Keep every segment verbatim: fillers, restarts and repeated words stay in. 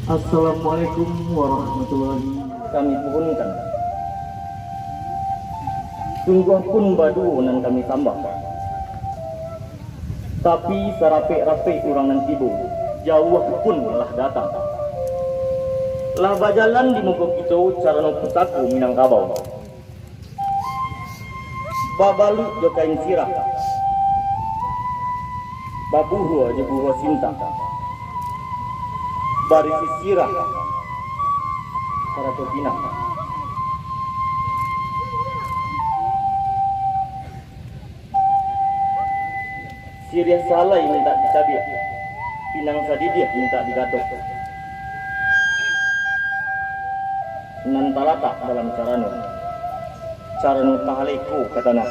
Assalamualaikum warahmatullahi. Kami puhunkan. Sungguah pun baduo nan kami sambah. Tapi sarapek-rapek urang nan tibo, jauah pun lah datang. Lah bajalan di muko kito carano pusako Minangkabau. Babaluik jo kain sirah, baburuah jo buruah sinta, barisi sirah, sarato pinang. Siriah salai mintak dicabiak, pinang sadidiah mintak digatok. Nan talatak dalam carano, carano tahaleko ka tanah.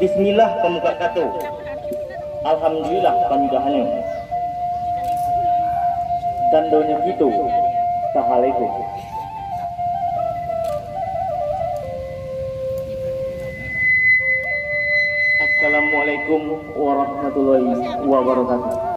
Bismillah pambuka kato, Alhamdulillah panyudahannyo. Tandonyo kito tahaleko. Assalamualaikum warahmatullahi wabarakatuh.